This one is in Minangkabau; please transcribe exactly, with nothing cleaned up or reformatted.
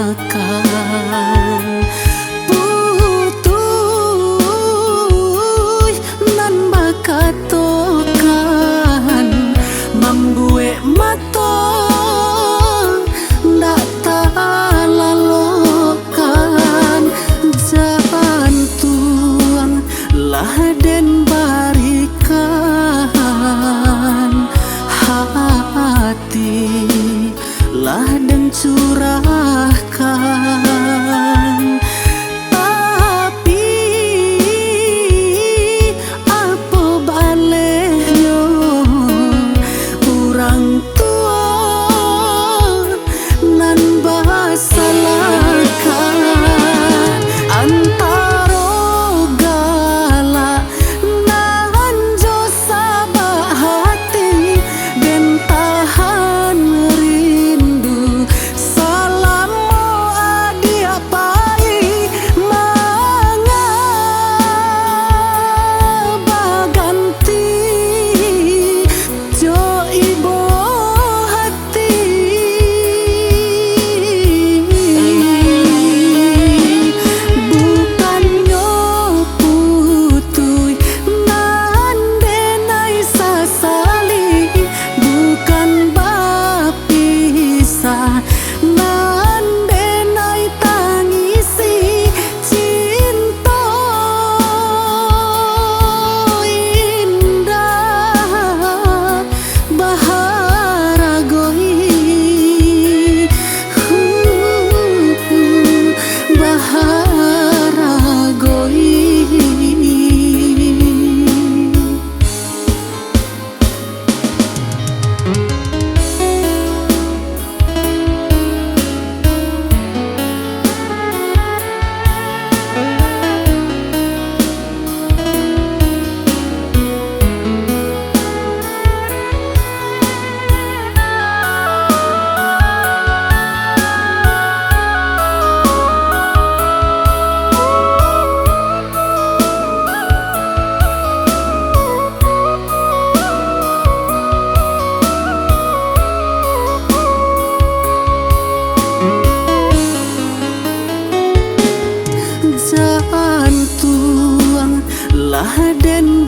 Kan putuih nan bakatokan, mambuek mato ndak talalokan, jantuang lah den barikan, hati lah den curahkan. Tapi, apo balehnyo urang tuo nan basalahkan, antaro galak nan jo sabak hati, den tahan rindu salamo adiak pai manga baganti jo ibo hati. Bukannyo putuih nan den ai sasali, bukan bapisah nan den ai tangisi, cinto indah baharagoi, huh, baharagoi. Jantuang lah den